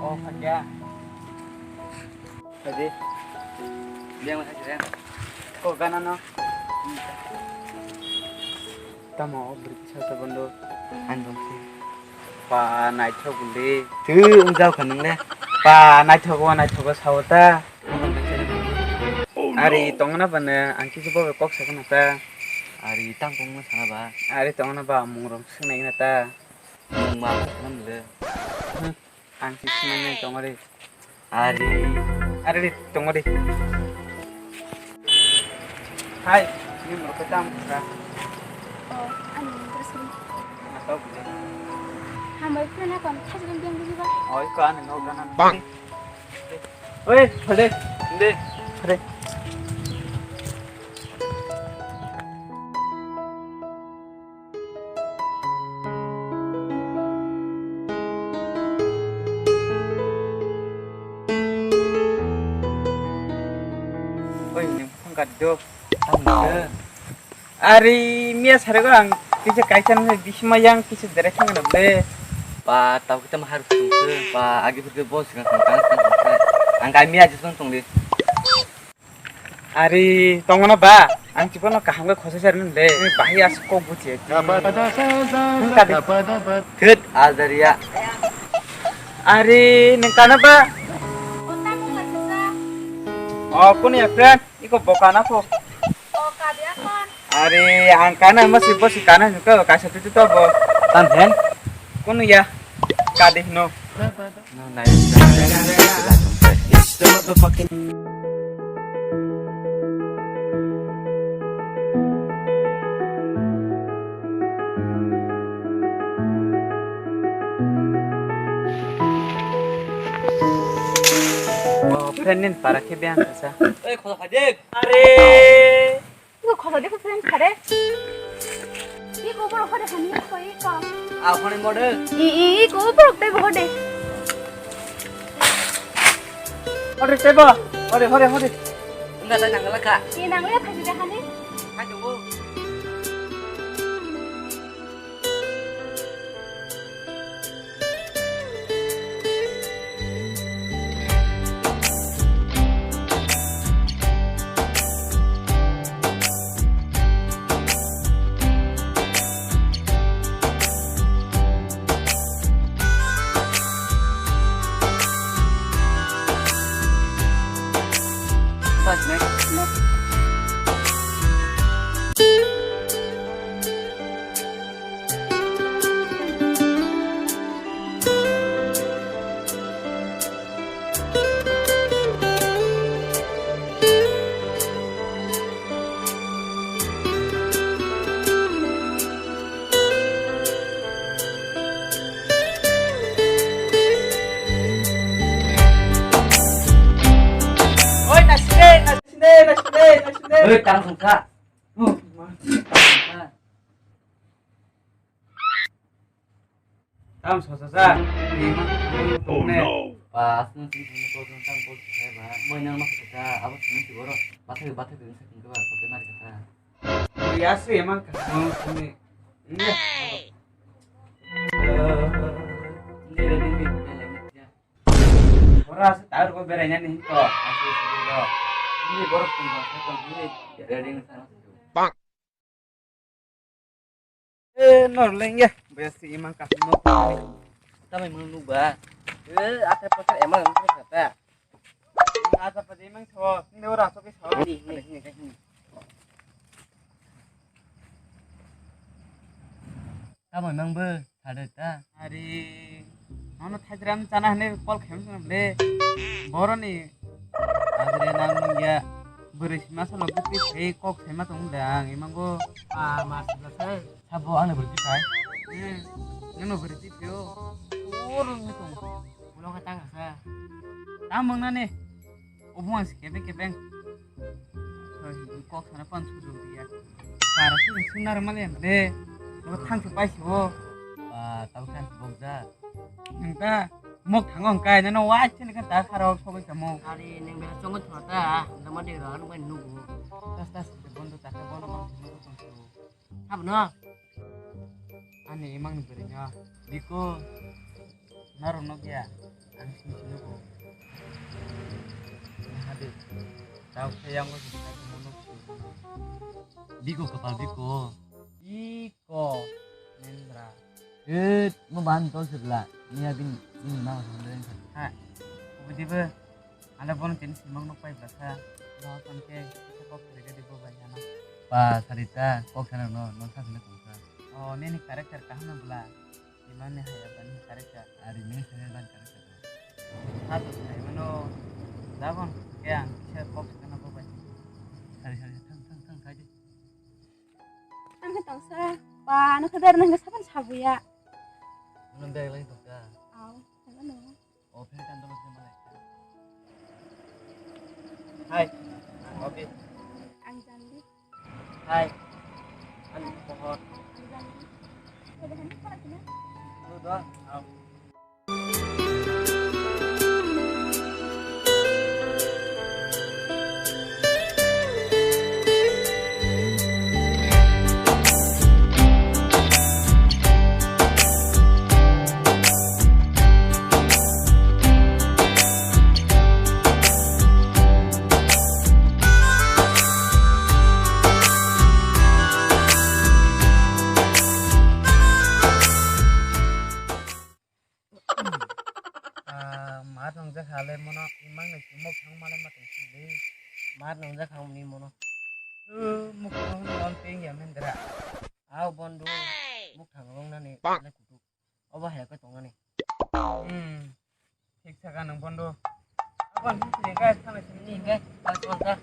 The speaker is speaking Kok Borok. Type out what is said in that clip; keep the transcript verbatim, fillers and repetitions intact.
Oh, khakia. Tadi. Dia mana sih? Kok gana no? Tamo, beri kisah tu bondo. Anjong sih. Pa, naithok le. Tu, enggak kan le. Pa, naithok, naithok, sawata. Ari tongna ba ne, ang kisa bo kok sakna ta. Ari tang tong sana ba. Ari tongna ba mung rong swnai na ta. Mung ma sana le. Hmm, ang kisa nai tong ari. Ari, ari tongo di. Hai, ini merokok tam ka. Oh, ani terus ni. Atau boleh. Hambai pernah kon, kasih kan biang dulu ba. Oh, ikan ini orang. Bang. Oi, phade. Inde. Phade. Oi, nang phone ka do. Tamo. Ari miya sarego ang kisa kaisa nang bisima yang kisa dere thang na ble. Pa tau kita mahar sung se. Pa agi putri bos kang kang kang kang. Ang kai miya jisung tong di. Ari tongona ba ang chipono kaham khe khosai sar nang de. Bahi as kok buchi. Kung ka de. Thut azaria. Ari nang kana ba. Oh, kuni ya friend. Iko bo kana ko. Oh, kadi akon. Are, ang kana masi bosi kana nuka kaisa tutu to bo. Tan hen? Kunu ya? Kadi no. No, nai. Oh, friend nin para khe biyang kasa. Ei, khosa khadik. Are. Iko khosa de ko friend khare. Iko boro hode hani ko iko. A hone mode. I, i, iko boro te bo hode. Hode te bo. Hode, hode, hode. Enggak ada nanggal ka. I nanggal ya thagi de hani. Hai tunggu. Oi, nasine, nasine, nasine, nasine. Oi, tang sungkha. Tam sosa sa. Oh no. Pas nung sini sini kau tentang kau saya bah. Boy nang mas kita apa sini sih boro. Bathai bathai dulu saya tinggal kau tenar kita. Ya sih emang kasih sini. Ini. Ini ini ini. Ora se tar ko beraina ni to. Asli sini to. Ini boro pun pas ini. Ready sana. Bang. Eh, nor leng ya. Besi imang kasih no. Tamai mung nuk ba. Eh, asa pasal emang nuk kata. Asa pasal emang so. Ini ora so ke so. Ini, ini, ini, ini. Tamai mang bo, thada ta. Ari, ano thajram chana hane call khem sung le. Boroni. Agre nang ya. Bwrwi sima salo bwtwi thai kok saima tong de ang imango. Ah, mas bwsa. Sabo ano bwrwi thai. Hmm. Ano bwrwi thai o. Oro ni tong. Ulo ka tang sa. Tam mong na ne. Obo ang si kebeng kebeng. Kok sana pan sudu dia. Para su sunar male de. Lo thang su pai su. Ah, tau kan bok ja. Nang ta mok thango hwnkhe nano wai sini khe ta kharo sogwi tamo. Ari nang bela chongo thona ta, nama de ro ano bai nugo. Tas tas bondo ta khe bono mang nugo tong su. Abono? Ani imang ni bwrwi no. Biko. Naro nokya. Hadi. Tau khe yang ko sini kai mo no. Biko kapal biko. Iko. Mendra. Eh, mo ban tol sibla. Ni abin ni ma hondren. Ha. Ubudi be. Ale bon tin simang nok pai bla kha. Lo kon ke kok kere ke dibo bai hana. Pa Sarita, kok sana no, no sa sila kong sa. Oh, nini character kaham na bla. Imani haya bani character. Ari me sene ban character. Hadu sai mano. Dabon ke ang kisa kok sana bo bai. Sari sari thang thang thang khai di. Ang khe tongsa pa no khe ber nang saban sabuya. Nang bag lai tongka. Au, saban no. O phe kan tong se malai. Hai. Ang obi. Ang jandi. Hai. Ang pohor. Ang jandi. Kau dah hendak pala kena? Lu doang. Au. Ah, mar nongjak hale mono imang ni mok thang male ma tong sidi. Mar nongjak hang ni mono. Tu muk thang non ping ya mendra. Au bondu muk thang rong nani le kutu. Obo hai ko tong nani. Hmm. Thik saka nang bondu. Abon ni kai thang sini kai. Pas konta.